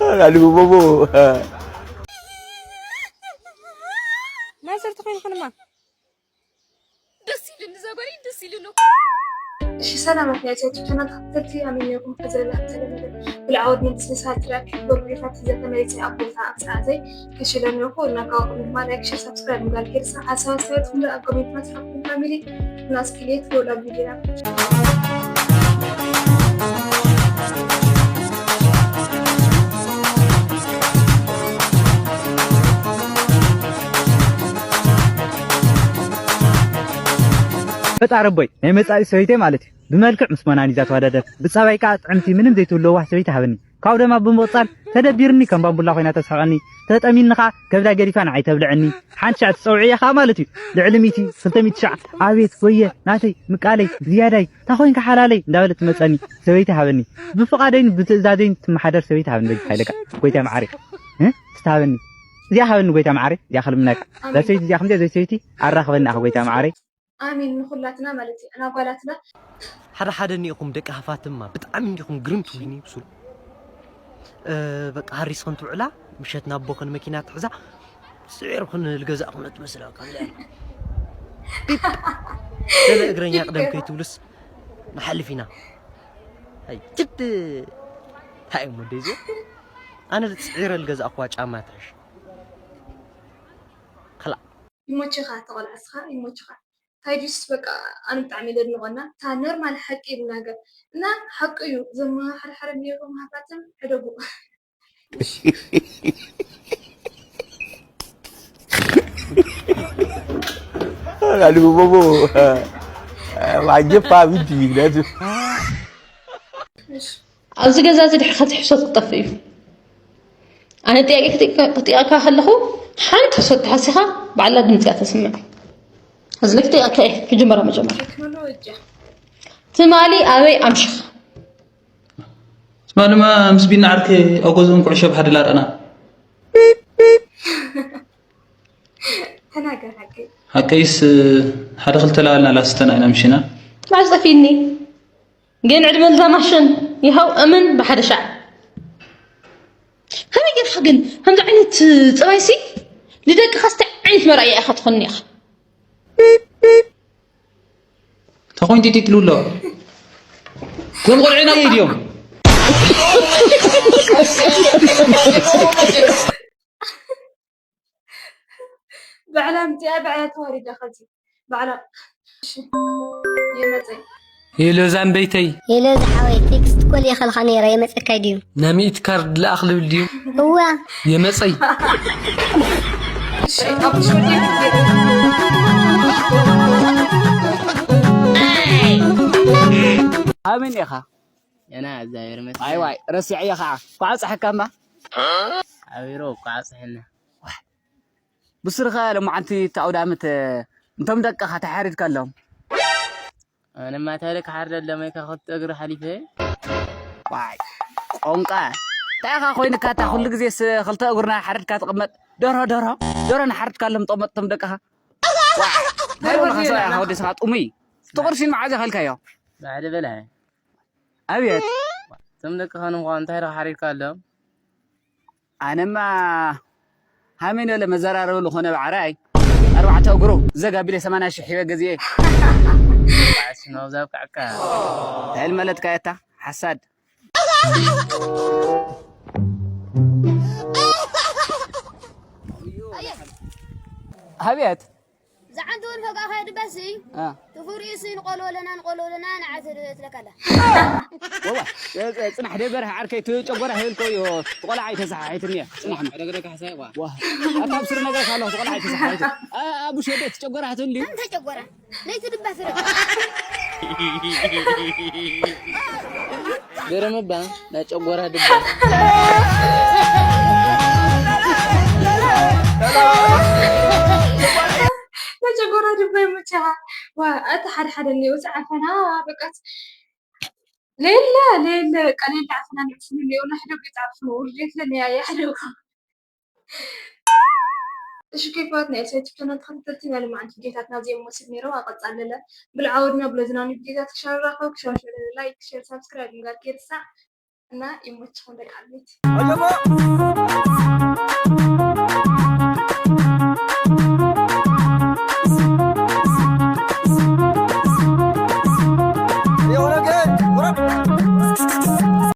Aduh, bobo. ማዘር ተኾይኑ ኹንማ ደስ ኢሉኒ፣ እዛ ጓል ደስ ኢሉኒ። እሺ ሰላማት ናይ ቻናል ተኸታተልቲ ኣመኛኩም ከዘለላ ተለመደ ብልዓወድ ንብስንሳ ትራክ በርቢፋት ዘተመሪሰ ኣብ ቦታ ኣብ ሰዓተይ ከሽለኒ ይኹ እናካወኩም ድማ ላይክ ሸር ሳብስክራይብ ምግባር ከይርሳ ሓሳብ ኣስተያየትኩም ኣብ ኮሜንት ማስሓብኩም ፋሚሊ ናስኪሌት ዶላ ቪዲዮ ፈጣሪ ኣቦይ ናይ መጻኢ ሰበይተይ ማለት እዩ ብመልክዕ ምስ መናን እያ ትወዳደር ብጸባይ ከኣ ጥዕምቲ ምንም ዘይትብሉ ለዋህ ሰበይቲ ሃበኒ ካብኡ ደማ ብምቕጻል ተደቢርኒ ከም ባምቡላ ኮይና ተስሕቐኒ ተጠሚኒ ከኣ ከብዳ ገዲፋ ንዓይ ተብልዐኒ ሓንቲ ሻዕ ትጸውዕያ ከኣ ማለት እዩ ልዕሊ ሚእቲ ክልተ ሚእቲ ሻዕ ኣቤት ወየ ናተይ ምቃለይ ዝያዳይ ታኾይንካ ሓላለይ እንዳበለት ትመጸኒ ሰበይቲ ሃበኒ ብፍቓደይን ብትእዛዘይን ትመሓደር ሰበይቲ ሃበኒ በጃኻ ኢለካ ጎይታይ መዓረይ እ ትስቲ ሃበኒ እዚኣ ሃበኒ ጎይታ መዓረይ እዚኣ ክልምነካ እዛ ሰበይቲ እዚኣ ከምዚኣ ዘይ ሰበይቲ ኣራኽበኒ ኣኻ ጎይታ መዓረይ ኣሜን ንኹላትና ማለት እዩ ኣናጓላትና ሓደ ሓደ እኒኢኹም ደቂ ሃፋትማ ብጣዕሚ እንዲኹም ግርም ትውይኒ ብሱል በቃ ሃሪስኽን ትውዕላ ምሸት ናብ ቦኽን መኪና ትሕዛ ስዒርኽን ልገዛእኽን ትመስላ ከምዚ ገለ እግረኛ ቅደም ከይትብሉስ ንሓልፍ ኢና ጅድ እንታይ እዮም ወደይ እዚኦም ኣነ ስዒረ ልገዛእኽዋ ጫማ ትሕሽ ይሞችኻ ተቆልዓስኻ ይሞችኻ ታይዱስ በቃ ኣነ ብጣዕሚ ለድንቆና እታ ኖርማል ሓቂ ይናገር እና ሓቂ እዩ ዘመ ሓደ ሓደ ኔሮም ሃፋትም ሕደጉ Aduh bobo. Wajib paham itu gitu. ኣብዚ ገዛ እዚ ድሕሪ ሕሶት ክጠፍእ እዩ። ኣነ ጥያቄ ክጥይቀካ ከለኹ ሓንቲ ሕሶት ተሓሲኻ ባዕላ ድምፂ እያ ተስምዕ። እዚ ክጥይቀካ እየ ክጅመራ መጀመር። ትማሊ ኣበይ ኣምሽኻ? ትማልማ ምስ ቢና ዓርከይ ኣብ ጎዞም ኩዕሾ ብሓደ ላረኣና። ተናገር ሓቀይ። ሓቀይስ ሓደ ክልተ ላበልና ላስተና ኢና ምሽና። ማዕዝ ጠፊኒ። ግን ዕድመ ልዛ ማሽን ይሃው እምን ብሓደ ሻዕ ከመይ ጌርካ ግን ከምዚ ዓይነት ፅባይሲ ንደቅኻስ እንታይ ዓይነት መርኣያ ኢኻ ትኾንኒ ኢኻ ተኾይንቲቲ ትልውሎ ከም ቆልዑ ናይ ድዮም ባዕላ ምፅኣ ባዕላ ተዋሪዳ ከዚ ባዕላ እሺ የመፀ ሄሎ ዛምበይተይ ሄሎ ዝሓወይ ቴክስት ኮል የኸልኻ ነይረ የመፀካይ ድዩ ናሚኢት ካርድ ልኣኽ ልብል ድዩ እዋ የመፀይ እሺ ኣብ ሾዴ ኣበን ኢኻ የና እግዚኣብሔር ይመስገን ኣይዋይ ረሲዐዮ ከዓ ኳዓ ፀሐካ እምባ ሓቢሮ ኳዓ ፀሐና ብስርኸ ሎማዓንቲ እቲ ኣውዳመት እንቶም ደቅኻ ተሓሪድካ ኣለዎም ኣነማ ታይለ ክሓርደሎም ወይ ክልተ እግሪ ሓሊፈ ዋይ ቆንቃ እንታይ ኢኻ ኮይንካ እታ ኩሉ ግዜስ ክልተ እግርና ሓረድካ ትቕመጥ ደርሆ ደርሆ ደርሆ ንሓርድካ ኣሎም ጠመጥቶም ደቅኻ ወዲ ስኻ ጥሙይ ትቕርሲን መዓዘ ከልካዮ ባዕዲ በላ ኣብየት እቶም ደቅኻ ንምዃኑ እንታይ ኢኻ ሓሪድካ ኣሎም ኣነማ ሃሜን በለ መዘራረቢ ዝኾነ ባዕራይ ኣርባዕተ እግሩ ዘግ ኣቢለ ሰማንያ ሽሕ ሂበ ገዚኤ ባዕሲ ናብዛ ኣብቅዐካ እንታይ ኢል መለትካ የታ ሓሳድ ሃብየት ዝዓንቱ እውን ፈጋኸ ድበሲ ትፉሪኡሲ ንቆልወለና ንቆልወለና ንዓዘ ትለካላ ጽናሕ ደይ በርህ ዓርከይ እቲ ጨጎራ ህብል ኮዮ ትቆልዓ ኣይተሰሓሒትኒ እያ ጽናሕ ዕደግደ ካሕሳይ ዋ ኣታ ብስር ነገር ካለኹ ትቆልዓ ኣይተሰሓሒት ኣቡ ሸደት ጨጎራ ህትል ድዩ እንተ ጨጎራ ለይቲ ድባ ስረ ገረመባ ናይ ጨጎራ ድባ መጨጎራ ድባ ይመቸኻ። ዋ፣ እቲ ሓደ ሓደ እኒኦ ዝዓፈና በቃት ሌለ ሌለ በቃ ሌለ ዓፈና ንዕፍኑ እኒኦ ናሕደጉ ይጣፍኑ ውርዴት ለኒያ ያሕደጉ እሺ ኬፋት ናይ ኤልሳ ዩቱብ ቻናል ተኸታተልቲ ናይ ልማዓንቲ ቪዲዮታት ናብዚኦም ወስድ ነይረው ኣቐጻለለ ብልዓወድና ብለዝናኒ ቪዲዮታት ክሻራኸው ክሻሽለለ ላይክ ሼር ሳብስክራይብ ምግባር ከይርሳዕ እና ይመችኹም ደቂ ዓበይቲ። ኣለሞ